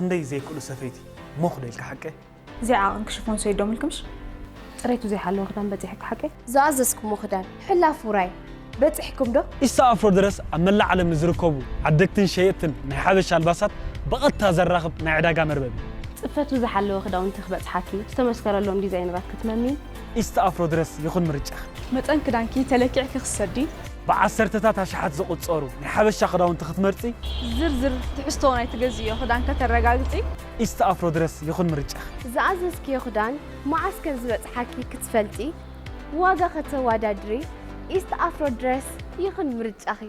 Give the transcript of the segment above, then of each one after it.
ክንደይ ዘይክእሉ ሰፈይቲ ሞኽ ዶ ኢልካ ሓቀ? እዚኣ ዓቐንኪ ሽፎን ሰይዶምልክምሽ? ጽሬቱ ዘይሓለወ ክዳን በጺሕኪ ሓቀ? ዝኣዘዝኩሞ ክዳን ሕላፍ ውራይ በጺሕኩም ዶ? ኢስታ ኣፍሮ ድረስ ኣብ መላእ ዓለም ንዝርከቡ ዓደግትን ሸየጥትን ናይ ሓበሻ ኣልባሳት ብቐጥታ ዘራኽብ ናይ ዕዳጋ መርበብ እዩ። ጽፈቱ ዝሓለወ ክዳውንቲ ክበጽሓኪ፣ ዝተመስከረሎም ዲዛይነራት ክትመሚ፣ ኢስታ ኣፍሮ ድረስ ይኹን ምርጫኺ። መጠን ክዳንኪ ተለኪዕኪ ክትሰዲ። ብዓሰርተታት ኣሽሓት ዝቑጸሩ ናይ ሓበሻ ክዳውንቲ ክትመርጺ። ዝርዝር ትሕዝቶ ናይ ትገዝእዮ ክዳን ከተረጋግጺ። ኢስታ ኣፍሮ ድረስ ይኹን ምርጫኺ። ዝኣዘዝክዮ ክዳን መዓስ ከም ዝበጽሓኪ ክትፈልጢ፣ ዋጋ ከተወዳድሪ፣ ኢስት ኣፍሮ ድረስ ይኹን ምርጫኺ።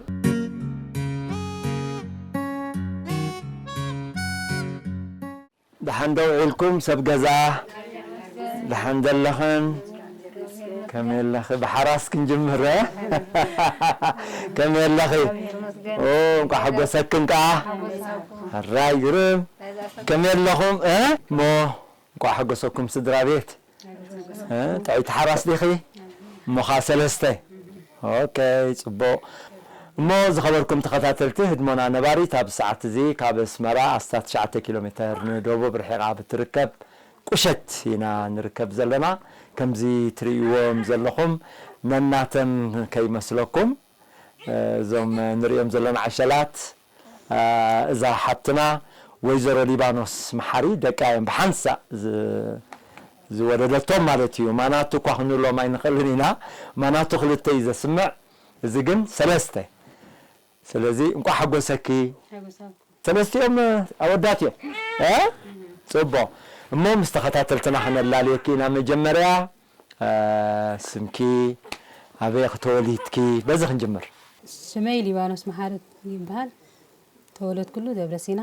ደሓን ዶ ውዒልኩም ሰብ ገዛ? ደሓን ዘለኽን? ከመይ ኣለኺ? ብሓራስ ክንጅምር፣ እ? ከመይ ኣለኺ? ኦ፣ እንኳዕ ሓጎሰክን ከኣ። ሕራይ ግርም። ከመይ ኣለኹም? እ? እሞ እንኳዕ ሓጎሰኩም ስድራ ቤት። እ? ጥዕይቲ ሓራስ ዲኺ? እሞ ኸኣ ሰለስተ። ኦኬ፣ ጽቡቕ። እሞ ዝኸበርኩም ተኸታተልቲ ህድሞና ነባሪት፣ ኣብ ሰዓት እዚ ካብ ኣስመራ ኣስታት ትሽዓተ ኪሎ ሜተር ንደቡብ ርሒቓ ብትርከብ ቁሸት ኢና ንርከብ ዘለና። ከምዚ ትርእይዎም ዘለኹም ነናተም ከይመስለኩም፣ እ፣ እዞም ንርእዮም ዘለና ዕሸላት፣ እ፣ እዛ ሓብትና ወይዘሮ ሊባኖስ መሓሪ ደቃ እዮም ብሓንሳእ ዝ-፣ ዝወለደቶም ማለት እዩ። ማናቱ እኳ ክንብሎም ኣይንኽእልን ኢና። ማናቱ ክልተ እዩ ዘስምዕ፣ እዚ ግን ሰለስተ። ስለዚ እንኳዕ ሓጎሰኪ። ሰለስቲኦም ኣወዳት እዮም። እ? ጽቡቕ። እሞ ምስ ተኸታተልትና ክነላልየኪ ኢና። መጀመርያ፣ እ፣ ስምኪ፣ ኣበይ ተወሊድኪ? በዚ ክንጅምር። ስመይ ሊባኖስ መሓሪ ይበሃል። ተወለድኩሉ ደብረ ሲና።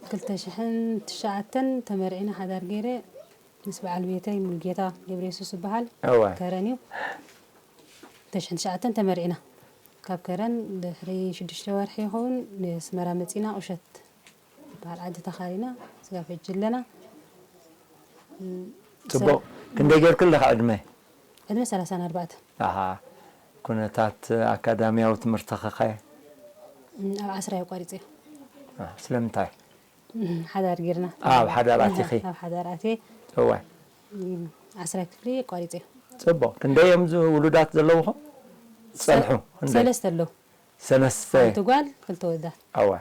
ክልተ ሽሕን ትሽዓተን ተመርዒና ሓዳር ገይረ ምስ በዓል ቤተይ ሙሉጌታ ገብረየሱስ ይበሃል። እወ። ከረን እዩ። ክልተ ሽሕን ትሽዓተን ተመርዒና። ካብ ከረን ድሕሪ ሽዱሽተ ወርሒ ይኸውን ንስመራ መጺና ቁሸት ዝበሃል ዓዲ ተኻሪና ስጋብ ሕጂ ኣለና። እም፣ ጽቡቕ። ሰብ-፣ ክንደይ ጌርኪ ኣለኺ ዕድመ? ዕድመ ሰላሳን ኣርባዕተን። ኣሃ። ኩነታት ኣካዳሚያዊ ትምህርትኺ ኸ? እም፣ ኣብ ዓስራይ ኣቋሪጸ። አ፣ ስለምንታይ? እም፣ ሓዳር ጌርና። ኣብ ሓዳር ኣቲኺ? ኣብ ሓዳር ኣትየ። እወ። እም፣ ዓስራይ ክፍሊ ኣቋሪጸ። ጽቡቕ። ክንደይ እዮም ዝ-፣ ውሉዳት ዘለውኹም? ጸንሑ? ክንደይ? ሰለስተ ኣለዉ። ሰለስተ። ሓንቲ ጓል፣ ክልተ ወዳት። ኣዋ።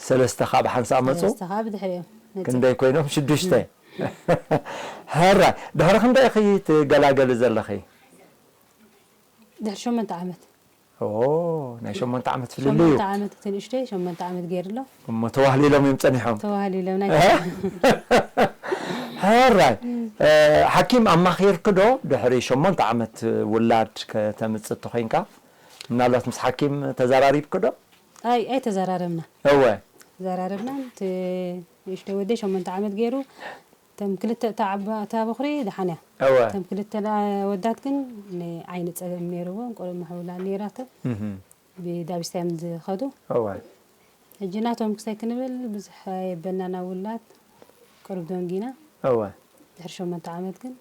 ሰለስተ ካብ ሓንሳእ መጹ? ሰለስተ ካብ ድሕሪኦም መጹ። ክንደይ ኮይኖም? ሽዱሽተ። ሕራይ፣ ድሕሪ ክንደይ ኢኺ ትገላገሊ ዘለኺ? ድሕሪ ሸሞንተ ዓመት። ኦ፣ ናይ ሸሞንተ ዓመት ፍልልይ እዩ። ሸሞንተ ዓመት እቲ ንእሽተይ፣ ሸሞንተ ዓመት ገይሩ ኣሎ። እሞ ተዋህሊሎም እዮም ጸኒሖም? ተዋህሊሎም ናይ እ? ሕራይ፣ እ፣ ሓኪም ኣማኺርኪ ዶ ድሕሪ ሸሞንተ ዓመት ውላድ ከተምጽእ እንተኾይንካ? ምናልባት ምስ ሓኪም ተዘራሪብኪ ዶ? ኣይ፣ ኣይተዘራረብና። እወ። ተዘራረብና፣ እቲ ንእሽቶ ወደይ ሸሞንተ ዓመት ገይሩ፣ እቶም ክልተ፣ እታ ዓባ-፣ እታ በኹሪ ደሓን እያ። እወ። እቶም ክልተ ላ-፣ ወዳት ግን ንዓይኒ ጸገም ነይርዎም፣ ቁሩብ ምሕውላል ነይራቶም። እህ። ብዳቢስታ እዮም ዝኸዱ። እወ። ሕጂ ናቶም ክሳይ ክንብል ብዙሕ ኣየበናና ውላድ፣ ቁሩብ ደንጊና። እወ። ድሕሪ ሸሞንተ ዓመት ግን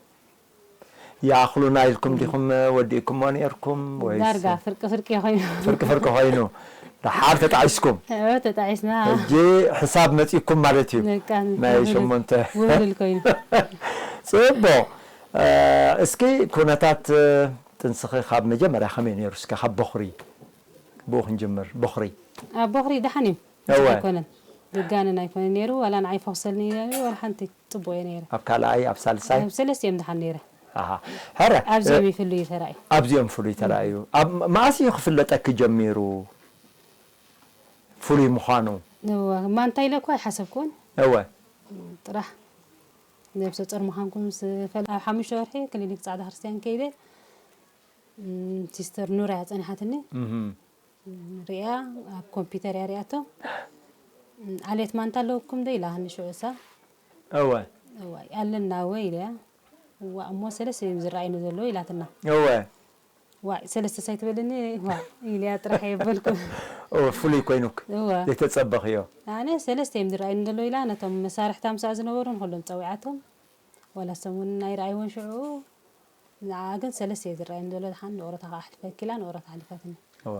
ይኣኽሉና ኢልኩም ዲኹም ወዲእኩሞ ነይርኩም ወይስ? ዳርጋ ፍርቂ ፍርቂ ኮይኑ። ፍርቂ ፍርቂ ኮይኑ። ደሓር ተጣዒስኩም? እወ፣ ተጣዒስና። ሕጂ ሕሳብ መጺእኩም ማለት እዩ። በቃ፣ ናይ ውህሉል፣ ሸሞንተ። ውህሉል ኮይኑ። ጽቡቕ። እ፣ እስኪ ኩነታት፣ እ፣ ጥንስኺ ካብ መጀመርያ ከመይ ነይሩ? እስከ ካብ በኹሪ፣ ብኡ ክንጅምር። በኹሪ። ኣብ በኹሪ ደሓን እዩ። እወ። ኣይኮነን። ዝጋነን ኣይኮነን ነይሩ፣ ዋላ ንዓይ ፈኹሰልኒ ነይሩ፣ ዋላ ሓንቲ ጽቡቕ እየ ነይረ። ኣብ ካልኣይ፣ ኣብ ሳልሳይ? ኣብ ሰለስቲኦም ደሓን ነይረ። ኣሃ። ሕረ፣ ኣብዚኦም እ፣ እዩ ፍሉይ ተራእዩ። ኣብዚኦም ፍሉይ ተራእዩ። ኣብ መኣስ እዩ ክፍለጠኪ ጀሚሩ ፍሉይ ምዃኑ? እወ፣ ማንታ ኢለ እኮ ኣይሓሰብኩን። እወ። ጥራሕ ነብሰ ጾር ምዃንኩም ምስ ፈል-፣ ኣብ ሓሙሽተ ወርሒ ክሊኒክ ጻዕዳ ክርስትያን ከይደ፣ እም፣ ሲስተር ኑራ እያ ጸኒሓትኒ። እህም። ሪኣ፣ ኣብ ኮምፒተር እያ ሪኣቶ። ዓሌት ማንታ ኣለውኩም ዶ ኢላትኒ ሽዑ እሳ። እወ። እዋይ፣ ኣለና እወ ኢለያ። እዋ፣ እሞ ሰለስተ እዮም ዝረኣዩኒ ዘለዉ ኢላትና። እወ። ዋይ፣ ሰለስተ ሳይትበልኒ፣ ዋ፣ ኢለያ ጥራሕ የበልኩ። እወ፣ ፍሉይ ኮይኑክ። እወ። ዘይተጸበኽዮ። ኣነ ሰለስተ እዮም ዝረኣዩኒ ዘለዉ ኢላ፣ ነቶም መሳርሕታ ምስኣ ዝነበሩ ንኹሎም ጸዊዓቶም። ዋላ እሶም እውን ኣይረኣይዎን ሽዑ። ንዓኣ ግን ሰለስተ እየ ዝረኣየኒ ዘሎ፣ ደሓን ንቑረታ ከዓ ኣሕልፈኪ ኢላ ንቑረታ ኣሕሊፋትኒ። እወ።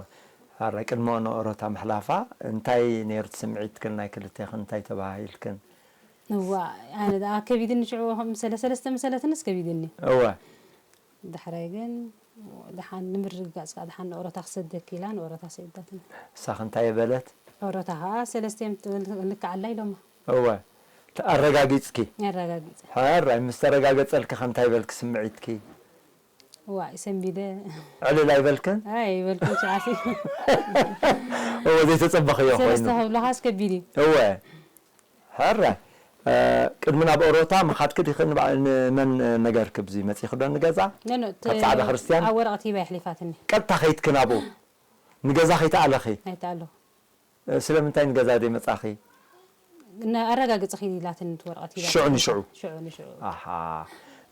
ኣረ ቅድሚ ንኦሮታ ምሕላፋ እንታይ ነይሩ እቲ ስምዒትክን ናይ ክልቴኽን እንታይ ተባሂልክን? እዋ ኣነ ደኣ ከቢድኒ ሽዑ ከም ሰለ ሰለስተ መሰለትንስ ከቢድኒ። እወ ዳሕራይ ግን ደሓን ንምርግጋጽ ከኣ ደሓን ንኦሮታ ክሰደኪ ኢላ ንኦሮታ ሰዲዳትኒ። እሳኽ እንታይ የበለት? ኦሮታ ከኣ ሰለስቲኦም ልክዓላ ኢሎማ። እወ ኣረጋጊጽኪ? ኣረጋጊጸ። ሕራይ ምስ ተረጋገጸልኪ ከ እንታይ በልኪ ስምዒትኪ? ዋይ ሰንቢደ። ዕልል ኣይበልክን? ኣይበልኩን ሸዓሲ። እወ ዘይተጸበኽዮ ሰለስተ ኮይኑ። ክብልኻስ ከቢድ እዩ። እወ ሕራይ እ፣ ቅድሚ ናብ ኦሮታ ምኻድኪ ዲኺ ንባ- ንመን ነገርኪ ብዚ መጺኺ ዶ ንገዛ? ኖ፣ ኖ፣ ት- ካብ ጻዕዳ ክርስትያን? ኣብ ወረቐት ሂባ የሕሊፋትኒ። ቀጥታ ከይድኪ ናብኡ ንገዛ ከይተኣለኺ? ኣይተኣለኹ። እ፣ ስለምንታይ ንገዛ ዘይመጻኺ? ኣረጋግጽ ኺድ ኢላትኒ እቲ ወረቐት ሂባ። ሽዑ ንሽዑ? ሽዑ ንሽዑ። ኣሓ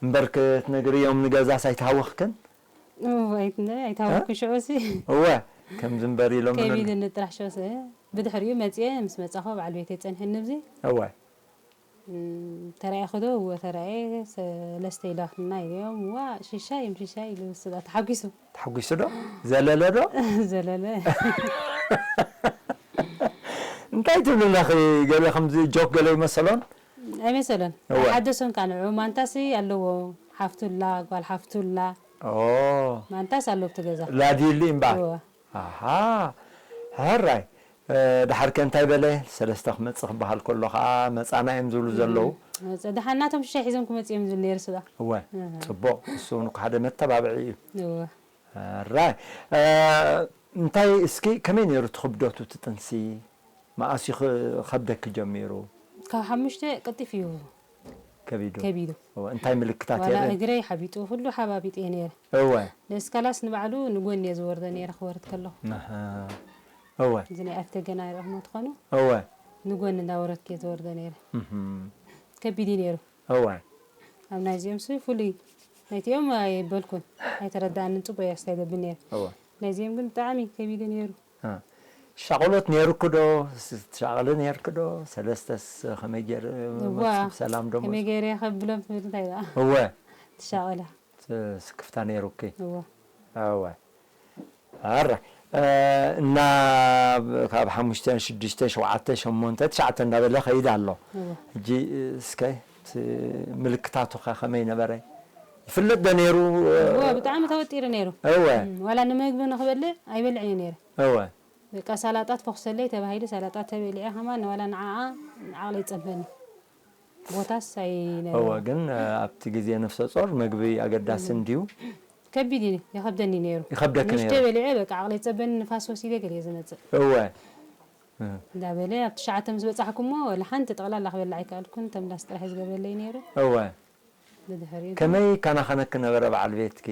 እምበር ክትነግርዮም ንገዛስ ኣይተሃወኽክን? እው፣ ኣይት- ኣይታወቅኩ ሽዑ ሲ። እወ ከምዚ እምበር ኢሎም ከቢድኒ ጥራሕ ሽዑ ሲ። ብድሕሪኡ መጽየ ምስ መጻኹ በዓል ቤተይ ጸንሐኒ ኣብዚ። እወ እም፣ ተራእየ ክዶ እወ ተራእየ ሰለስተ ኢላትና ኢሎም ዋ ሽሻይ እዮም ሽሻይ ኢሉ እሱ ደኣ ተሓጒሱ። ተሓጒሱ ዶ? ዘለለ ዶ? ዘለለ። እንታይ ትብሊ ኣለኺ? ገለ ከምዚ ጆክ ገለ ይመሰሎን? ኣይመሰሎን። እወ። ኣይሓደሶን ከዓ ንዑ ማንታሲ ኣለዎ ሓፍቱላ ጓል ሓፍቱላ ኦ ማንታስ ኣለዎ ኣብቲ ገዛ። ላድይሊ እምበኣር? እወ። ኣሃ ሕራይ እ፣ ድሓር ከ እንታይ በለ? ሰለስተ ክመጽእ ክበሃል ከሎ ከዓ መጻና እዮም ዝብሉ ዘለዉ። መጸ- ደሓን ናቶም ሽሻይ ሒዞም ክመጽእ እዮም ዝብል ነይሩ ስጋ። እወ እህ። ጽቡቕ እሱ እውን ሓደ መተባብዒ እዩ። እወ። ሕራይ እ፣ እንታይ እስኪ ከመይ ነይሩ እቲ ክብደቱ እቲ ጥንሲ? መኣስ እዩ ክኸብደኪ ጀሚሩ? ካብ ሓሙሽተ ቀጢፍ እዩ ከቢዱ ከቢዱ። እወ እንታይ ምልክታት ዋላ የርኢ? እግረይ ሓቢጡ ኩሉ ሓባቢጡ እየ ነይረ። እወ ነስካላስ ንባዕሉ ንጎኒ እየ ዝወርዶ ነይረ ክወርድ ከለኹ። ኣሃ እወ እዚ ናይ ኣፍተ ገና ይረኽሞ ትኾኑ እወ ንጎኒ እንዳወረድክ እየ ዝወርዶ ነይረ። እህም ከቢድ እዩ ነይሩ። እወ ኣብ ናይዚኦም ሲ ፍሉይ ናይቲኦም ኣይበልኩን ኣይተረዳእንን ጽቡቅ እየ ኣስተይገብን ነይረ። እወ ናይዚኦም ግን ብጣዕሚ ከቢድ እዩ ነይሩ። እ። ሻቕሎት ነይሩኪ ዶ? ስ- ትሻቕሊ ነይርኪ ዶ? ሰለስተስ ከመይ ገይር እዋ መጽ- ሰላም ዶ ከመይ መጽ- ገይረ ከብሎም ትብል እንታይ ደኣ እወ ትሻቐላ። ስ- ስክፍታ ነይሩኪ? እዋ እወ ኣረ እ፣ እና ካብ ሓሙሽተ ሽዱሽተ ሸውዓተ ሸሞንተ ትሽዓተ እንዳበለ ከይድ ኣሎ። እዋ ሕጂ እስከ እቲ ምልክታቱ ከ ከመይ ነበረ? ይፍለጥ ዶ ነይሩ? እዋ ብጣዕሚ ተወጢሩ ነይሩ። እወ እም፣ ዋላ ንምግቢ ንክበልዕ ኣይበልዕን እዩ ነይረ። እወ በቃ ሳላጣ ትፈኽሰለይ ተባሂሉ ሳላጣ ተበሊዐ ከማን ዋላ ንዓኣ ዓቕሊ ይጸበኒ። ቦታስ ኣይነበረ። እወ ግን እ፣ ኣብቲ ግዜ ነፍሰ ጾር መግቢ ኣገዳሲ እንድዩ። ከቢድ እዩ ይኸብደኒ ነይሩ። ይኸብደኪ ንሽተ ነይሩ? በሊዐ በቃ ዓቕሊ ይጸበኒ ንፋስ ወሲደ ገለ እየ ዝመጽእ። እወ እንዳበለ ኣብ ትሽዓተ ምስ በጻሕኩሞ ወላ ሓንቲ ጠቕላላ ክበልዕ ኣይከኣልኩን። ተምላስ ጥራሕ ዝገበለይ ነይሩ። እወ ብድሕሪኡ ከመይ ይከናኸነኪ ነበረ በዓል ቤትኪ?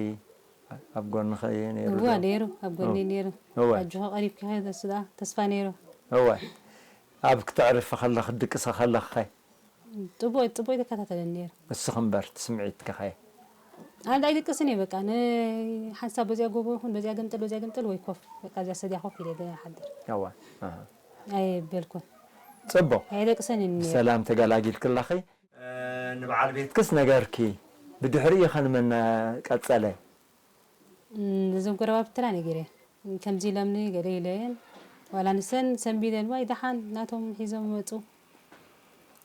ኣብ ጎንኺ ነይሩ እዋ ዶ? ነይሩ ኣብ ጎኒ ነይሩ። እወ ኣጆኺ ቀሪብኪ ከይደሱ ደኣ ተስፋ ነይሩ። እወ ኣብ ክተዕርፊ ከለኺ ክትድቅሲ ከለኺ ከ? ጽቡቅ ጽቡቅ ይተከታተለኒ ነይሩ። እስኺ እምበር እቲ ስምዒትኪ ከ? ኣነ ኣይድቅስን እየ በቃ ንሓንሳብ በዚያ ጎቦ ይኹን በዚያ ገምጠል በዚያ ገምጠል ወይ ኮፍ በቃ እዚያ ሰድያ ኮፍ ኢለ እየ ዝሓድር። እወ ኣሃ። ኣይበልኩን ጽቡቕ ኣይደቅሰን እየ ነይሩ። ብሰላም ተገላጊልኪ ኣለኺ። እ፣ ንበዓል ቤትክስ ነገርኪ? ብድሕሪኡ ከ ንመን ቀጸለ? እም፣ ነዞም ጎረባብትና ነጊረ ከምዚ ኢሎምኒ ገለ ኢለየን ዋላ ንሰን ሰንቢደን ዋይ ደሓን ናቶም ሒዞም መጹ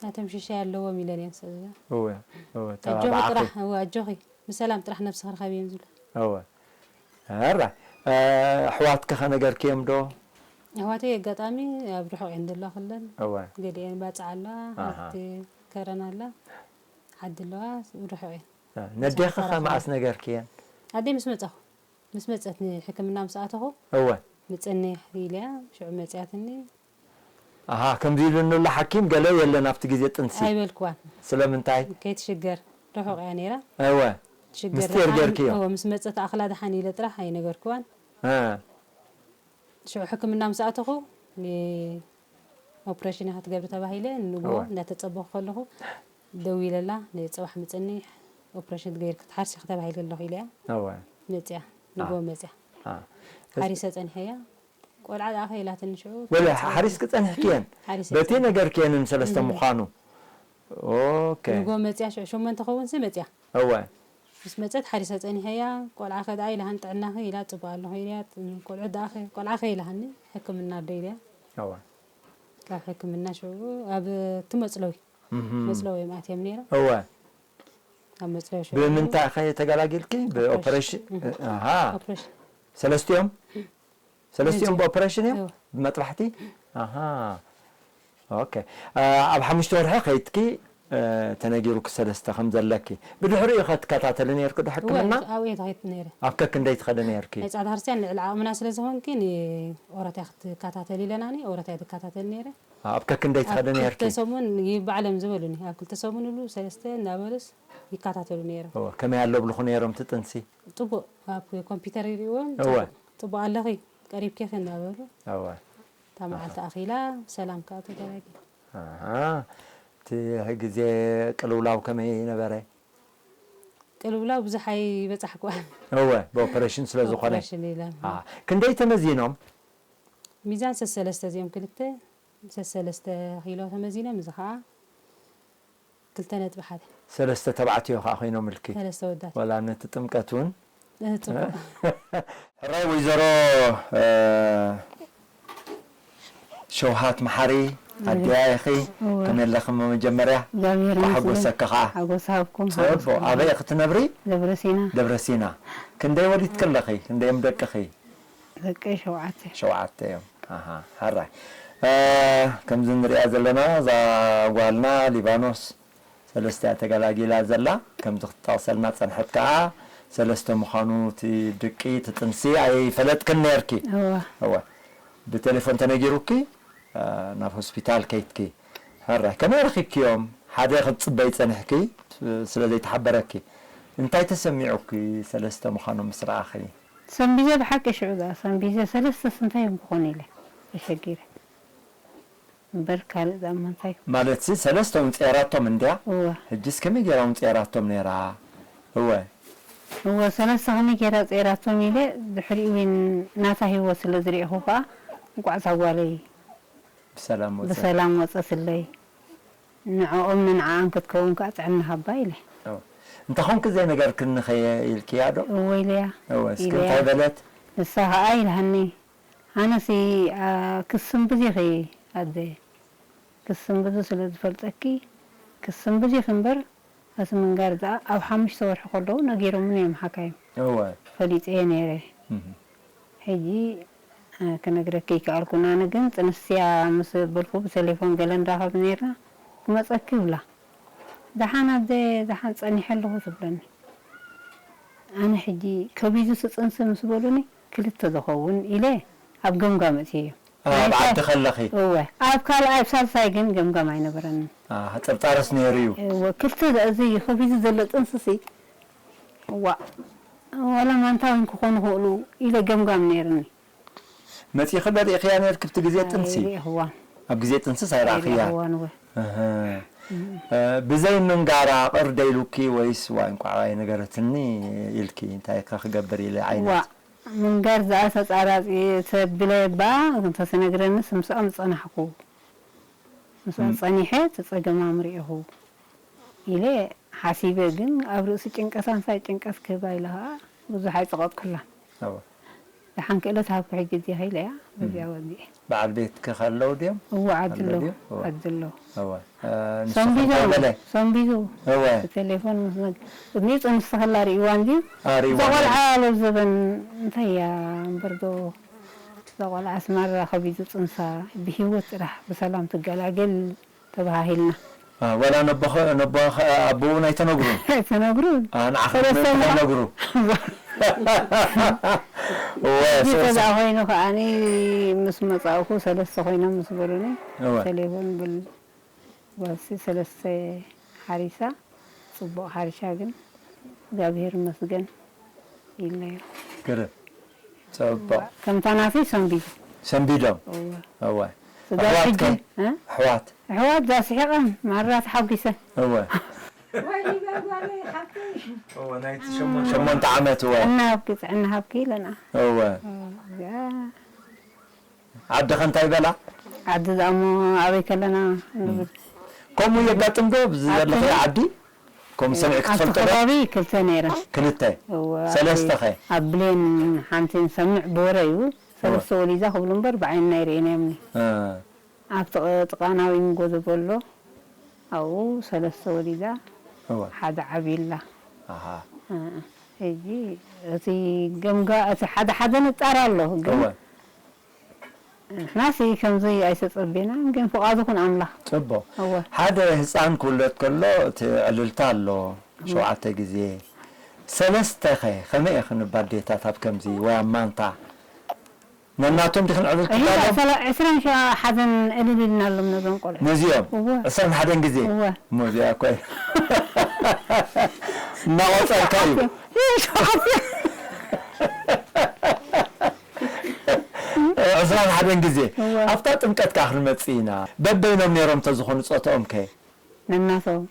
ናቶም ሽሻይ ኣለዎም ኢለን እየን ሰ- እወ እወ ኣጆኺ ተባባዓኺ ጥራሕ እወ ኣጆኺ ብሰላም ጥራሕ ነብስኺ ርኸቢ እዮም ዝብሉ። እወ ኣራ እ፣ ኣሕዋትኪ ከ ነገርክዮም ዶ? ኣሕዋተይ ኣጋጣሚ ኣብ ርሑቕ እየን ዘለዋ ኩለን እወ ገሊአን ባፅዓ ኣለዋ ኣሃ። ሓንቲ ከረን ኣላ ዓዲ ኣለዋ ርሑቕ እየን። እ፣ ነዴኺ ከ መዓስ ነገርክየን? ኣደይ ምስ መፀኹ ምስ መፀት ንሕክምና ምስ ኣተኹ እወ ምፀኒ ኢለያ ሽዑ መፅያትኒ ኣሃ ከምዚ ኢሉኒ ኣሎ ሓኪም ገለ የለን ኣብቲ ግዜ ጥንሲ ኣይበልክዋን ስለምንታይ ከይትሽገር ርሑቕ እያ ነይራ እወ ትሽገር ምስጢር ደሓን- ጌርክዮ? እወ፣ ምስ መፀት ኣኽላ ደሓን ኢለ ጥራሕ ኣይነገርክዋን እ፣ ሽዑ ሕክምና ምስ ኣተኹ ኦፕሬሽን ኢኻ ትገብሪ ተባሂለ ንግሆ እወ። እንዳተፀበኹ ከለኹ ደው ኢለላ ንፅባሕ ምፅኒ ኦፕሬሽን ትገይር ክትሓርሲ ተባሂለ ኣለኹ ኢለያ እወ መፅያ ንግሆ መፅያ እ። ሓሪሰ ፀኒሐያ ቆልዓ ደኣ ከይላትኒ ሽዑ ወለ ሓሪስኪ ጸኒሕክየን ሓሪሰ በቲ ፀኒሐ። ነገርክየን ሰለስተ ምዃኑ ኦኬ ንግሆ መፅያ ሽዑ ሸሞንተ ኸውን ሲ መፅያ እወ ምስ መጸት ሓሪሰ ጸኒሐያ። ቆልዓ ከ ደኣ ኢላሃን ጥዕናኺ ኢላ ጽቡቕ ኣለኹ ኢልያ። ቆልዑ ደኣ ከ ቆልዓ ከ ኢላሃኒ ሕክምና ዶ ኢልያ። እወ ካብ ሕክምና ሽዑ ኣብ ትመጽለዊ እህ መጽለዊ እዮም ኣትዮም ነይረ። እወ ኣብ መጽለዊ ሽዑ ብምንታይ ከ ተገላጊልኪ? ብኦፕሬሽን እህ ኣሃ ኦፕሬሽን ሰለስቲኦም ሰለስቲኦም ነዚኦም። ብኦፕሬሽን እዮም እወ ብመጥባሕቲ ኣሃ ኦኬ ኣብ ሓሙሽተ ወርሒ ከይትኪ ተነጊሩኪ ሰለስተ ከም ዘለኪ ብድሕሪኡ ከ ትከታተሊ ነርኪ ዶ ሕክምና ኣብኡ እየ ተኸይድ ነይረ። ኣብ ከክንደይ ትኸዲ ነርኪ ናይ ጻዕዳ ክርስቲያን ልዕሊ ዓቕምና ስለ ዝኾንኪ ንኦሮትያ ክትከታተል ኢለናኒ ኦሮትያ ትከታተል ነይረ። ኣብ ከክንደይ ኣብ ትኸዲ ነርኪ ክልተ ሰሙን ይባዕሎም ዝበሉኒ ኣብ ክልተ ሰሙን ሉ ሰለስተ እናበሉስ ይከታተሉ ነይሮም። እወ ከመይ ኣሎ ብልኹ ነይሮም ትጥንሲ ጽቡቕ ኣብ ኮምፒውተር ይርእዎም እወ ጽቡቕ ኣለኺ ቀሪብኪ እናበሉ እወ እታ መዓልቲ ኣኺላ ብሰላም ከዓ ተገላጊለ። ኣሃ እቲ ግዜ ቅልውላው ከመይ ነበረ? ቅልውላው ብዙሕ ኣይበጻሕኩዋን። እወ ብኦፕሬሽን ስለ ዝኾነ ኦፕሬሽን ኢለ አ፣ ክንደይ ተመዚኖም? ሚዛን ሰሰለስተ እዚኦም ክልተ ሰሰለስተ ኪሎ ተመዚኖም እዚ ከዓ ክልተ ነጥቢ ሓደ ሰለስተ ተባዕትዮ ከዓ ኮይኖም ኢልኪ ሰለስተ ወዳት ወላ ነቲ ጥምቀት እውን እህ፣ ጽቡቕ ሕራይ ወይዘሮ እ፣ ሸውሃት መሓሪ ኣደያ ኢኺ እወ። ከመይ ኣለኺ መጀመርያ እግዚኣብሔር ይመስገን። ሓጎሰኪ ከዓ ሓጎስ ሃብኩም ፅቡቅ ኣበይ ኢኺ ትነብሪ ደብረሲና ደብረሲና ክንደይ ወሊድኪ ኣለኺ ክንደዮም ደቅኺ ደቀይ ሸውዓተ ሸውዓተ እዮም ኣሃ ሕራይ እ፣ ከምዚ ንሪኣ ዘለና እዛ ጓልና ሊባኖስ ሰለስተ እያ ተገላጊላ ዘላ ከምዚ ክትጠቕሰልና ፀንሐት ከዓ ሰለስተ ምዃኑ እቲ ድቂ እቲ ጥንሲ ኣይፈለጥክን ነርኪ እወ እወ ብቴሌፎን ተነጊሩኪ እ፣ ናብ ሆስፒታል ከይትኪ ሕራይ ከመይ ረኺብክዮም ሓደ ክትፅበይ ፀኒሕኪ ስለ ዘይተሓበረኪ እንታይ ተሰሚዑኪ ሰለስተ ምዃኑ ምስ ረኣኺ ሰንቢዘ ብሓቂ ሽዑ ዛ ሰንቢዘ ሰለስተ ስንታይ እዮም ክኾኑ ኢለ ተሸጊረ እምበር ካልእ ዛማ እንታይ ማለት ሲ ሰለስተ እውን ፀይራቶም እንድያ እወ ሕጅስ ከመይ ገይራ እውን ፀይራቶም ነይራ እወ እወ ሰለስተ ከመይ ገይራ ፀይራቶም ኢለ ድሕሪኡ እውን ናታ ህይወት ስለ ዝሪእኹ ከዓ እንቋዕ እዛ ጓለይ ብሰላም ወፀ ብሰላም ወፀትለይ ንዕኦም ንንዓኣን ክትከውን ከዓ ጥዕና ሃባ ኢለ እንተ ኾንኪ ዘይነገርክኒ ኸየ ኢልክያ ዶ እወ ኢለያ እወ እስኪ ኢለያ። እንታይ በለት ንሳ ከዓ ኢልሃኒ ኣነሲ አ፣ ክስንብዝ ኢኺ ኣደ ክስንብዙ ስለ ዝፈልጠኪ ክስንብዝ ኢኺ እምበር ኣቲ ምንጋር ዝኣ ኣብ ሓሙሽተ ወርሒ ከለዉ ነጊሮምኒ እዮም ሓካይም እወ ፈሊጠ እየ ነይረ እህ። ሕጂ እ፣ ክነግረኪ ይከኣልኩን ኣነ ግን ጥንስያ ምስ በልኩ ብቴሌፎን ገለ ንራኸብ ነርና ክመፀኪ ይብላ ደሓን ኣደ ደሓን ፀኒሐ ኣለኹ ትብለኒ ኣነ ሕጂ ከቢዱ ትፅንሲ ምስ በሉኒ ክልተ ዝኸውን ኢለ ኣብ ገምጋም እትየ ኣብ ዓዲ ከለኺ እወ ኣብ ካልኣይ ኣብ ሳልሳይ ግን ገምጋም ኣይነበረንን አ፣ ጥርጣረስ ነይሩ እዩ እወ ክልተ እዚ ከቢዱ ዘሎ ጥንስሲ ዋ ዋላ ማንታ እውን ክኾኑ ይኽእሉ ኢለ ገምጋም ነይርኒ መፂኺ ዶ ርኢኽያ ነርኪ ብቲ ግዜ ጥንሲ ሪእኽዋን ኣብ ግዜ ጥንስስ ኣይረኣኽያ ሪእኽዋን እወ እህ። እ፣ ብዘይ ምንጋራ ቅር ደይሉኪ ወይስ ዋይ እንቋዕ ኣይነገረትኒ ኢልኪ እንታይ ከ ክገብር ኢለ ዋ ዓይነት ምንጋር ዝኣ ተጻራጺ ተብለ እባ እንተትነግረንስ ምስኦም ዝጸናሕኩ ምስኦም ጸኒሐ እቲ ጸገማም ርኢኹ ኢለ ሓሲበ ግን ኣብ ርእሲ ጭንቀት ኣንሳይ ጭንቀት ክህባ ኢለ ኸኣ ብዙሕ ኣይጸቐጥኩላን እወ። ደሓን ክእለት ሃብኩ ሕጂ እዚኣ ኢለ እያ በዚኣ ወዲኤ በዓል ቤትኪ ከለዉ ድዮም እወ ዓዲ ኣለዉ ኣለዉ? እወ። ዓዲ ኣለዉ እወ። እ፣ ንሱ ሰንቢዞ እንታይ በለ ሰንቢዙ እወ ብቴሌፎን ምስ ነግ ቅድሚኡ ጥንስቲ ከላ ርእዋ እንድዩ ኣሪዋ እዛ ቆልዓ ለዘበን እንታይ እያ እምበር ዶ እዛ ቆልዓ ኣስመራ ከቢዱ ጥንሳ ብሂወት ጥራሕ ብሰላም ትገላገል ተባሃሂልና አ፣ ወላ ነቦኸ ነቦኸ ኣቦውን ኣይተነግሩን ተነግሩ አ፣ ንዓኸ ሰለስተ ተነግሩ እወ ተዛ ሰለስተ ኮይኑ ከዓኒ ምስ መጻእኩ ሰለስተ ኮይኖም ምስ በሉኒ እወ ቴሌፎን ብል ጓልሲ ሰለስተ ሓሪሳ ጽቡቕ ሓሪሻ ግን እግዚኣብሔር ይመስገን ኢለዮ ግርም ጽቡቕ ከምታ ናተይ ሰንቢዱ ሰንቢዶም እወ እወ ስጋ ኣሕዋት ሕጂ ከ እ? ኣሕዋት ኣሕዋት ዛስሒቐን ማራ ተሓጒሰን እወ ወይ ይበል ጓለይ ሓብተይ ሸሞንተ ዓመት እወ ጥዕና ሃብኪ ጥዕና ሃብኪ ኢለና እወ እዚኣ ዓድኸ እንታይ በላ ዓዲ ዝኣሞ ኣበይ ከለና ንብል ከምኡ የጋጥም ዶ ኣብዚ ዘለኸ ዓዲ ከምኡ ሰሚዕኪ ኣብቲ ትፈልጢ ዶ? ከባቢ ክልተ ነይረን። ክልተ። እወ፣ ሰለስተ ኣብ- ኸ? ኣብ ብሌን ሓንቲ ንሰምዕ ብወረ እዩ። ሰለስተ ወሊዳ ክብሉ እምበር ብዓይንና ኣይርእየናዮምን እዩ። እ፣ ኣብቲ ቐ- ጥቓ ናዊንጎ ዝበሎ ኣብኡ ሰለስተ ወሊዳ እወ። ሓደ ዓብዩላ። ኣሃ። እ፣ ሕጂ እቲ ገምጋ እቲ ሓደ ሓደ ንጣር ኣሎ ግን እወ። ንሕናሲ ከምዚ ኣይተጸቤናን ግን ፍቓዱ ኩን ኣምላኽ። ጽቡቕ። እወ። ሓደ ህጻን ክውለድ ከሎ እቲ ዕልልታ ኣሎ ሸውዓተ ግዜ። ሰለስተ ኸ ከመይ ኢኽን ኣዴታት ኣብ ከምዚ ወይ ኣብ ማንታ? ነናቶም ዲኽን ዕልል እሂ ክዳሎም? ሰላ- ዕስራን ሸ- ሓደን ዕልል ኢልናሎም ነዞም ቆልዑ። ነዚኦም? እወ። ዕስራን ሓደን ግዜ? እወ። እሞ እዚኣ እኮ እናቖጸርካ እዩ። ይህ ሸውዓተ። ዕስራን ሓደን ግዜ። እወ። ኣብታ ጥምቀት ከኣ ክንመጽእ ኢና። በበይኖም ነይሮም ተዝኾኑ ጾታኦም ከ? ነናቶም።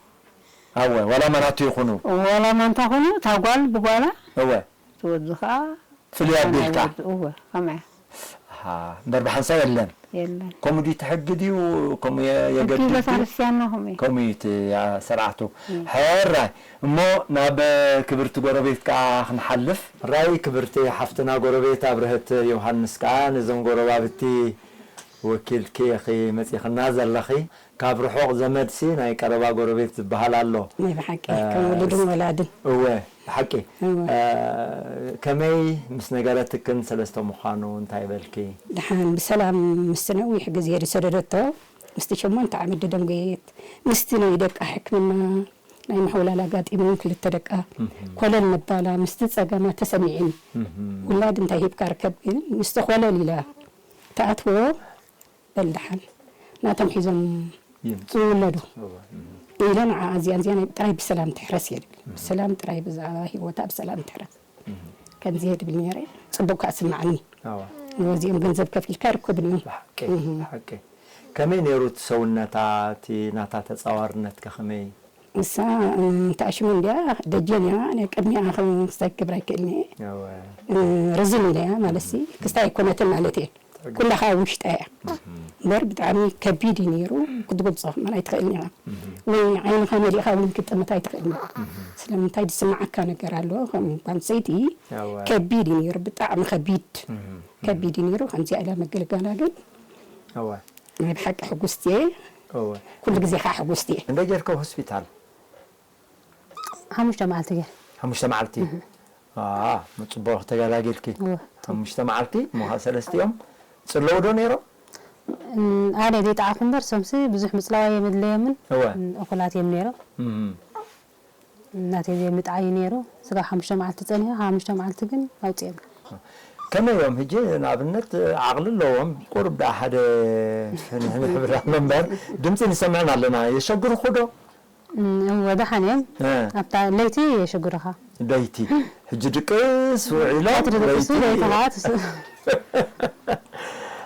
ኣወ፣ ዋላ መናቱ ይኹኑ። ዋላ ማንታ ኾኑ፣ እታ ጓል ብጓላ፣ እወ። እቲ ወዲ ኸዓ ፍልይ ኣቢልካ? እወ፣ ከማያ። ኣሃ፣ እምበር ብሓንሳብ የለን። የለን። ከምኡ ድዩ እቲ ሕጊ ድዩ? ከምኡ የ-፣ ሕጊ የገድድ ድዩ? ቤተክርስትያንና ከምኡ እዩ። ከምኡ እዩ እቲ ኣሰራዕቱ። ሕራይ፣ እሞ ናብ ክብርቲ ጎረቤት ከኣ ክንሓልፍ። ሕራይ ክብርቲ ሓፍትና ጎረቤት ኣብርሀት ዮሃንስ ከኣ ነዞም ጎረባብቲ ወኪልኪ ኢኺ መጺኽና ዘለኺ። ካብ ርሑቕ ዘመድሲ ናይ ቀረባ ጎረቤት ዝበሃል ኣሎ። ናይ ብሓቂ፣ እ፣ ከም ውሉድን ወላድን። እወ፣ ብሓቂ። እወ። እ፣ ከመይ ምስ ነገረትክን ሰለስተ ምዃኑ እንታይ በልኪ? ደሓን፣ ብሰላም ምስቲ ነዊሕ ግዜ ዝሰደደቶ፣ ምስቲ ሸሞንተ ዓመት ደደንጎየት፣ ምስቲ ናይ ደቃ ሕክምና፣ ናይ ምሕውላል ኣጋጢሙ ክልተ ደቃ፣ ኮለል ምባላ፣ ምስቲ ጸገማ ተሰሚዕን። ውላድ እንታይ ሂብካ ርከብ ግን፣ ምስቲ ኮለል ኢላ ትኣትዎ፣ በል ደሓን ናቶም ሒዞም ይምጹ። ይውለዱ እወ፣ እም። ኢለ ንዓኣ እዚኣ እዚኣ ናይ ጥራይ ብሰላም ትሕረስ እየ ድብል። ብሰላም ጥራይ ብዛዕባ ህይወታ ብሰላም ትሕረስ። ከምዚ እየ ድብል ነይረ። ጽቡቕ ከኣ ስምዓኒ። ኣዋ። እወ፣ እዚኦም ገንዘብ ከፊልካ ኣይርከቡን እዮም። ብሓቂ፣ እህ። ብሓቂ። ከመይ ነይሩ እቲ ሰውነታ፣ እቲ ናታ ተጻዋርነትከ ከመይ? ንሳ፣ እም፣ ተኣሽሙ እንድያ፣ ደጀን እያ። ኣነ ቅድሚኣ ክስታይ ክገብራ ኣይክእልን እየ። ኣዋ። እ፣ ርዝን ኢለ እያ፣ ማለትሲ፣ ክስታይ ኣይኮነትን ማለት እየ። ኩላኻ ኣብ ውሽጣ እያ። እምበር ብጣዕሚ ከቢድ እዩ ነይሩ፣ ክትገልጾ ከማን ኣይትኽእልን ኢኻ። ወይ ዓይንኻ መሊእኻ እውን ክትጥምት ኣይትኽእልን። ስለምንታይ ዝስምዓካ ነገር ኣሎ፣ ከም ጓል ኣንስተይቲ ኣዋ። ከቢድ እዩ ነይሩ፣ ብጣዕሚ ከቢድ። ከቢድ እዩ ነይሩ፣ ከምዚኣ ኢላ ምግልጋላ ግን ኣዋ። ናይ ብሓቂ ሕጉስቲ እየ። ኣዋ። ኩሉ ግዜ ኸዓ ሕጉስቲ እየ። እንደ ጌርካ ሆስፒታል? ሓሙሽተ መዓልቲ ገይረ። ሓሙሽተ መዓልቲ? እህ። ኣዋ፣ ጽቡቕ ተገላጊልኪ። እወ። ሓሙሽተ መዓልቲ፣ እሞ ኸዓ ሰለስቲኦም ጽለዉ ዶ ነይሮም? እም፣ ኣነ ዘይጠዓኹ እምበር፣ ሶምሲ ብዙሕ ምጽላዋ የመድለዮምን፣ እወ። እም፣ እኹላት እዮም ነይሮም። እም። እናተይ ዘይምጥዓይ እዩ ነይሩ። ስጋብ ሓሙሽተ መዓልቲ ጸኒሑ፣ ሓሙሽተ መዓልቲ ግን ኣውጺኦም። ከመይ እዮም ሕጂ ንኣብነት ዓቕሊ ኣለዎም፣ ቁሩብ ደኣ ሓደ ፍንሕንሕ ይብላ እምበር፣ ድምጺ ንሰምዕን ኣለና። የሸግርኹ ዶ? እም፣ እወ፣ ደሓን እዮም። እ። ኣብታ ለይቲ የሸግሩኻ። ለይቲ። ሕጂ ድቅስ ውዒሎም፣ ቀትሪ ድቅሱ፣ ለይቲ። ለይቲ ኸዓ ትስ-፣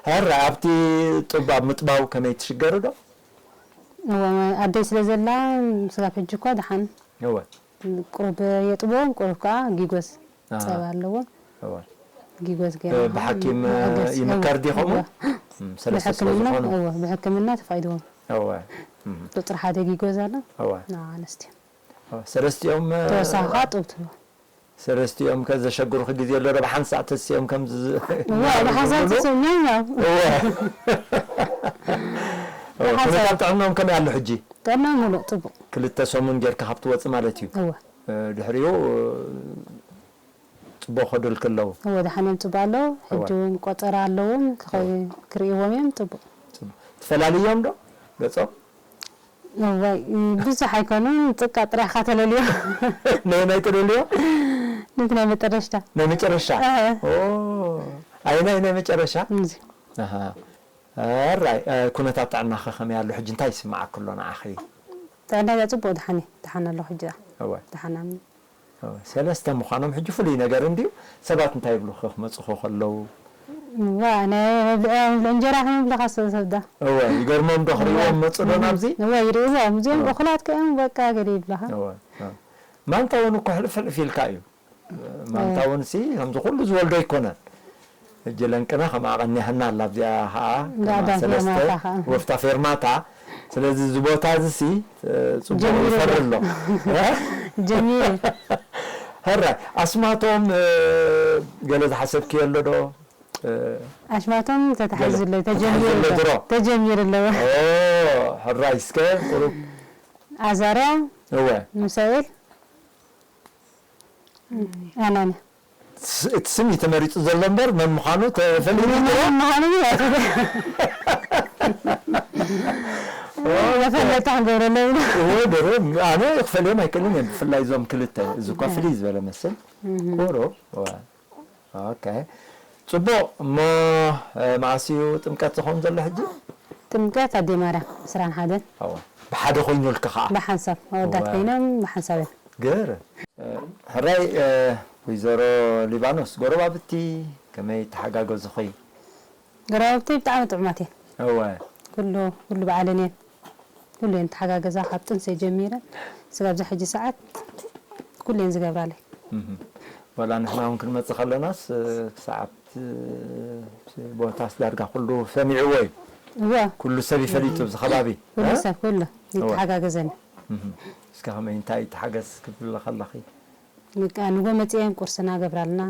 ሕራይ ኣብቲ ጡብ ኣብ ምጥባው ከመይ ትሽገሪ ዶ? እወ፣ ኣደይ ስለ ዘላ፣ ስጋብ ሕጂ እኳ ደሓን። እወ። ቁሩብ የጥብዎም፣ ቁሩብ ከኣ ጊጎዝ ኣሃ። ጸባ ኣለዎም። እወ። ጊጎዝ ገይረ እ፣ ብሓኪም፣ እ፣ መገስ፣ ይምከር እወ፣ ድዩ ከምኡ? እወ። እም፣ ሰለስተ ስለ ብሕክምና፣ ዝኾኑ። እወ፣ ብሕክምና ተፈቒድዎም። እወ። እም። ቁጽሪ ሓደ ጊጎዝ ኣሎ። እወ። ንኣንስትዮ። እወ፣ ሰለስቲኦም፣ እ፣ ተወሳኺ ከኣ ጡብ ትህቦ። ሰለስቲኦም ከ ዘሸግሩኺ ግዜ ኣሎ ዶ? ብሓንሳእ ተሲኦም ከም ዝ-፣ እወ፣ ብሓንሳእ ዝብሉ? ተሲኦም፣ ያው፣ ያው። እወ። እወ፣ ብሓንሳእ። ኩነታት ጥዕናኦም ከመይ ኣሎ ሕጂ? ጥዕና ምሉእ ጽቡቕ። ክልተ ሰሙን ጌርካ ካብ ትወጽእ ማለት እዩ። እወ። እ፣ ድሕሪኡ፣ እ፣ ጽቡቕ ከዱልኪ ኣለዉ። እወ፣ ደሓን እዮም፣ ጽቡቕ ኣለዉ። ሕጂ እወ። እውን ቆጸራ ኣለዎም፣ ክኸ-፣ እወ። ክርእይዎም እዮም፣ ጽቡቕ። ጽቡቕ። ትፈላልዮም ዶ ገጾም? እዋይ፣ ብዙሕ ኣይኮኑን፣ ጽቃ ጥራሕ ኢኻ ተለልዮ። ናይ፣ ናይ ተለልዮ? ነቲ ናይ መጨረሽታ። ናይ መጨረሻ? እህ። ኦ፣ ኣይ፣ ናይ፣ ናይ መጨረሻ? እዚ። ኣሃ። ኣራይ፣ እ፣ ኩነታት ጥዕናኸ ከመይ ኣሎ? ሕጂ እንታይ ይስምዓኪ ኣሎ ንዓኺ? ጥዕናይ ጽቡቕ፣ ደሓን እየ። ደሓን ኣለኹ ሕጂ። እወ። ደሓን ኣም-፣ እወ፣ ሰለስተ ምዃኖም ሕጂ ፍሉይ ነገር እንድዩ። ሰባት እንታይ ይብሉኺ ክመጹኺ ከለዉ? እዋ፣ ናይ መብልዒ፣ መብልዒ እንጀራ ከመብልኻ ሰብ፣ ሰብ ዳ። እወ፣ ይገርሞም ዶ ክርእይዎም እወ። መጹ ዶ እም፣ ናብዚ? እወ፣ ይርእይዎም። እዚኦም እወ። እኹላት ከ እዮም፣ በቃ፣ ገለ ይብላኻ። እወ፣ እወ። ማንታ እውን እኮ ሕልፍ ሕልፍ ኢልካ እዩ። ማንታ እውን ሲ፣ ከምዚ ኩሉ ዝወልዶ ኣይኮነን። ሕጂ ለንቅና ከምኣ ቀኒሃና ኣላ፣ ኣብዚኣ ኸዓ፣ እንዳ ከምኣ ኣዳ ሰለስተ ፌርማታ ኸዓ። ወፍታ ፌርማታ፣ ስለዚ እዚ ቦታ እዚ ሲ ጽቡቕ ጀሚሩ ይፈሪ ኣሎ። ኣሎ። ጀሚሩ። ሕራይ ኣስማቶም ገለ ዝሓሰብክዮ ኣሎ ዶ? ኣሽማቶም ተታሒዙ ኣሎ ተታሒዙ ተጀሚሩ ኣሎ ኣሎ ድሮ። ተጀሚሩ ኣሎ። ሕራይ እስከ ቁሩብ ኣዛርያ እወ ሚሳኤል ኣናንያ ስ- እቲ ስም እዩ ተመሪጹ ዘሎ እምበር መን ምዃኑ ተፈሊጡ ድሮ? ምዃኑ መፈለጣ ክንገብረለ እወ ድሮ ኣነ ክፈልዮም ኣይክእልን እየ ብፍላይ እዞም ክልተ እዚ እኳ ፍልይ ዝበለ መስል ቁሩብ እወ ኦኬ ጽቡቕ እሞ መዓስ እዩ ጥምቀት ዝኸውን ዘሎ ሕጂ ጥምቀት ኣዴ ማርያም ዕስራን ሓደን ብሓደ ኮይኑልካ ከዓ ብሓንሳብ ኣወዳት ኮይኖም ብሓንሳብ እዮም ገር ሕራይ ወይዘሮ ሊባኖስ ጎረባብቲ ከመይ ተሓጋገዙኺ ጎረባብቲ ብጣዕሚ ጥዑማት እየን እወ ኩሉ ኩሉ በዓለን እየን ኩሉ እየን ተሓጋገዛ ካብ ጥንሲ ጀሚረን ስጋብ ዛ ሕጂ ሰዓት ኩሉ እየን ዝገብራለይ ዋላ ንሕና እውን ክንመፅእ ከለናስ ክሳዕ ኣብቲ ቦታስ ዳርጋ ኩሉ ሰሚዕዎ እዩ እወ ኩሉ ሰብ ይፈሊጡ ኣብዚ ከባቢ ኩሉ ሰብ ኩሉ ይተሓጋገዘን እዩ እስከ ከመይ እንታይ ተሓገዝ ክብል ከለኺ በቃ ንጎ መፅኤን ቁርስና ገብራልና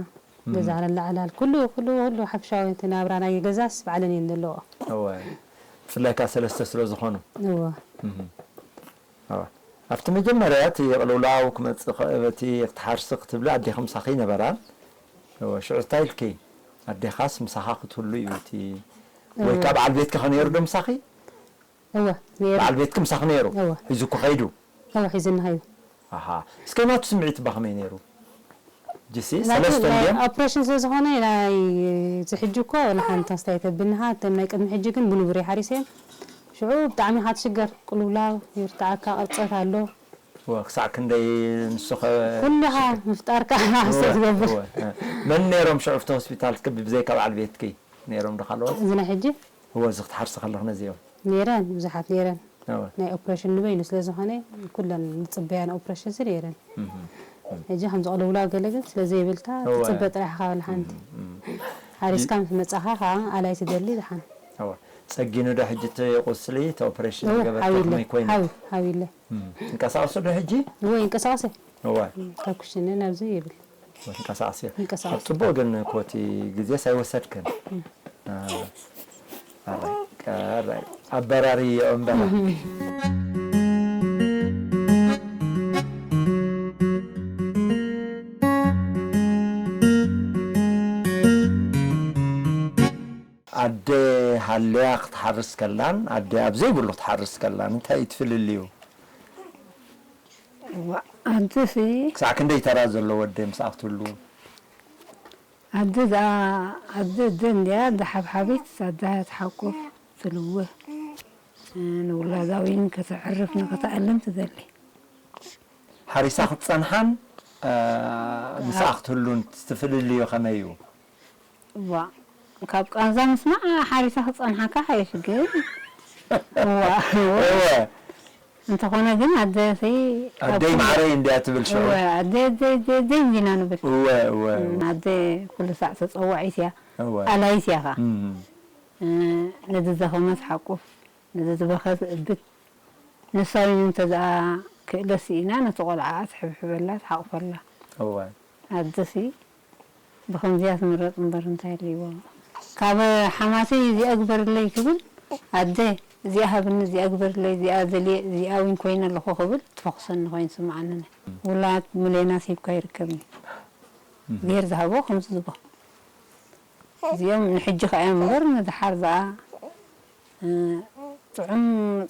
ገዛ ንላዕላል ኩሉ ኩሉ ኩሉ ሓፍሻዊ እቲ ናብራ ናይ ገዛስ ባዕለን እየን ዘለዎ እወ ብፍላይ ከዓ ሰለስተ ስለ ዝኾኑ እወ ኣብቲ መጀመርያ እቲ ቅልውላው ክመፅእ በቲ ክትሓርሲ ክትብሊ ኣዴኺ ምሳኺ ነበራን ሽዑ እንታይ ኢልኪ ኣዴኻስ ምሳኻ ክትህሉ እዩ እቲ ወይ ከዓ በዓል ቤትኪ ከነይሩ ዶ ምሳኺ እወ ነይሩ በዓል ቤትኪ ምሳኺ ነይሩ እወ ሒዙ ክኸይዱ እወ ሒዝና ኸይዱ ኣሃ እስከ ናቱ ስምዒት እባ ከመይ ነይሩ ጅሲ ሰለስተ እንዲዮም ኦፕሬሽን ስለ ዝኾነ ናይ ዝሕጂ እኮ ንሓንቲ ኣስተያየት ተብልንኻ እቶም ናይ ቅድሚ ሕጂ ግን ብንቡር ይሓሪሰ እዮም ሽዑ ብጣዕሚ ኢኻ ትሽገር ቅልውላው ይርትዓካ ቅርፀት ኣሎ እወ ክሳዕ ክንደይ ንሱ ኸ ኩልኻ ምፍጣርካ ሓሰ ዝገብር መን ነይሮም ሽዑ ኣብቲ ሆስፒታል ክቢ ብዘይካ በዓል ቤትኪ ነይሮም ዶ ካልኦት እዚ ናይ ሕጂ እወ እዚ ክትሓርሲ ከለኽ ነዚኦም ነይረን ብዙሓት ነይረን እወ ናይ ኦፕሬሽን ንበይኑ ስለ ዝኾነ ኩለን ዝፅበያን ኦፕሬሽን ሲ ነይረን ሕጂ ከም ዝቕልውላ ገለ ግን ስለ ዘይብልካ እወ። ትፅበ ጥራሕ ኢኻ በል ሓንቲ ሓሪስካ ምስ መፃኻ ከዓ ኣላይ ትደሊ ዝሓን እወ ጸጊኑ ዶ ሕጂ እቲ ቁስሊ እቲ ኦፕሬሽን እወ ዝገበርካ ሓዊለ ከመይ ኮይኑ ሓዊ ሓዊለ ትንቀሳቐሱ ዶ ሕጂ እወ ይንቀሳቐሰ እወ ካብ ኩሽነ ናብዚ ይብል ትንቀሳቐሲ ይንቀሳቐስ። ጽቡቕ ግን ኮቲ ግዜስ ኣይወሰድክን ኣራይ ኣራይ ኣበራሪ እምበራ ኣደ ሃልያ ክትሓርስ ከላን ኣደ ኣብ ዘይብሉ ክትሓርስ ከላን እንታይ እዩ ትፍልልዩ? እዋ፣ ኣደሲ ክሳዕ ክንደይ ተራ ዘለዎ ኣደ ምስኣ ክትህሉ? ኣደ ደኣ ኣደ ኣደ እንድያ፣ ኣደ ሓብሓቢት፣ ኣደ ትሓቁፍ፣ ትልውህ፣ ንውላዳ እውን ከተዕርፍ ንክተእልን ትደሊ። ሓሪሳ ክትጸንሓን ምስኣ ክትህሉን ትፍልልዮ ከመይ እዩ? እዋ፣ ካብ ቃንዛ ምስማዕ ሓሪሳ ክትጸንሓካ ሓይሽ ግን። እዋ፣ እወ። እንተኾነ ግን ኣደሰይ ኣብ ኣደይ ኩሉ ማዕረይ እንድያ ትብል ሽዑ። እወ፣ ኣደ፣ ኣደ፣ ኣደ፣ ኣደ እንዲና ንብል። እወ፣ እወ፣ እወ። ኣደ ኩሉ ሳዕ ተጸዋዒት እያ፣ እወ። ኣላይት እያ ኸዓ። እም። እ፣ ነዚ ዝደኸመ ትሓቁፍ፣ ነዚ ዝበኸ ትእብት። ንሳ እውን እንተ ደኣ ክእለት ስኢና ነቲ ቆልዓኣ ትሕብሕበላ፣ ትሓቑፈላ። እወ። ኣደሲ ብኸምዚኣ ትምረጽ እምበር እንታይ ኣልይዎ? ካብ ሓማተይ እዚኣ ግበርለይ ክብል፣ ኣደ እዚኣ ሃብኒ፣ እዚኣ ግበርለይ፣ እዚኣ ደልየ፣ እዚኣ እውን ኮይነ ኣለኹ ክብል ትፈኹሰኒ ኮይኑ ይስምዓኒ። ውላድ ሙሌናት ሂብካ ይርከብኒ። እግዜር ዝሃቦ ከምዚ ዝቦ። እዚኦም ንሕጂ ከኣ እዮም እምበር ንድሓር ደኣ፣ እ፣ ጥዑም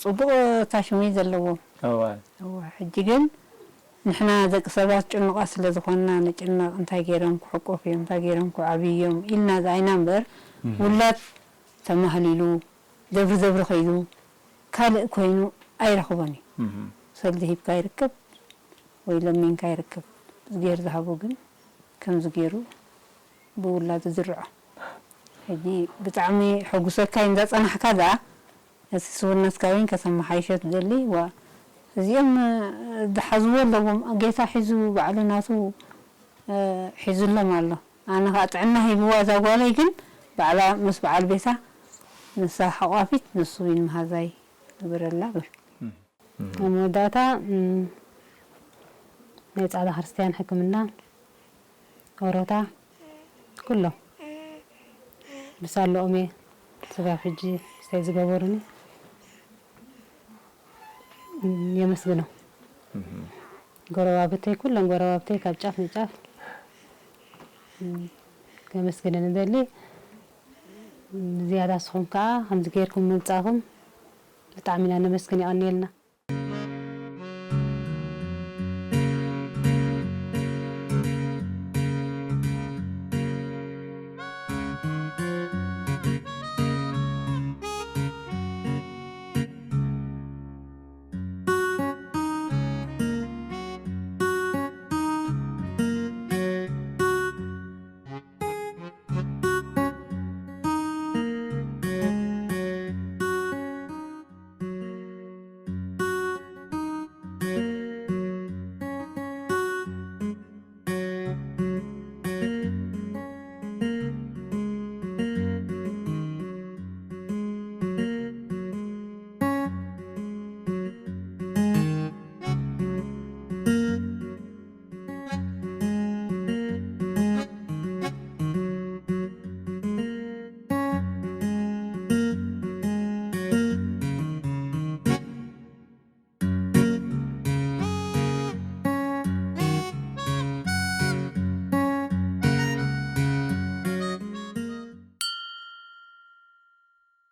ጽቡቕ ታሽሙ እዩ ዘለዎም። እወ። እወ፣ ሕጂ ግን ንሕና ደቂ ሰባት ጭኑቓት ስለ ዝኾንና ንጭነቕ፣ እንታይ ገይሮም ክሕቆፉ እዮም፣ እንታይ ገይሮም ክዓብዩ እዮም ኢልና ዝኣይና እምበር፣ ውላድ ተማህሊሉ፣ ደብሪ ደብሪ ከይዱ፣ ካልእ ኮይኑ ኣይረኽቦን እዩ። እም። ሰልዲ ሂብካ ይርከብ ወይ ለሚንካ ይርከብ። እግዜር ዝሃቦ ግን ከምዚ ገይሩ ብውላዱ ዝርዖ። ሕጂ ብጣዕሚ ሕጉሰካ እዩ እንዳጸናሕካ ደኣ፣ ነቲ ስውነትካ እውን ከተመሓይሾ ትደሊ። ዋ፣ እዚኦም ዝሓዝዎ ኣለዎም፣ ጌታ ሒዙ ባዕሉ ናቱ፣ እ፣ ሒዙሎም ኣሎ። ኣነ ኸኣ ጥዕና ሂብዋ እዛ ጓለይ፣ ግን ባዕላ ምስ በዓል ቤታ፣ ንሳ ሓቋፊት፣ ንሱ እውን መሃዛይ ግበረልና በል። ኣብ መወዳእታ ናይ ጻዕዳ ክርስትያን ሕክምና፣ ኦሮታ፣ ኩሎም ብሳለኦም እየ ስጋብ ሕጂ ክሳይ ዝገበሩኒ የመስግኖም። ጎረባብተይ፣ ኩሎም ጎረባብተይ ካብ ጫፍ ንጫፍ ከመስግንን እደሊ። ዝያዳ ንስኹም ከኣ ከምዚ ጌርኩም ምምጻእኩም ብጣዕሚ ኢና ነመስግን፣ የቐንየልና።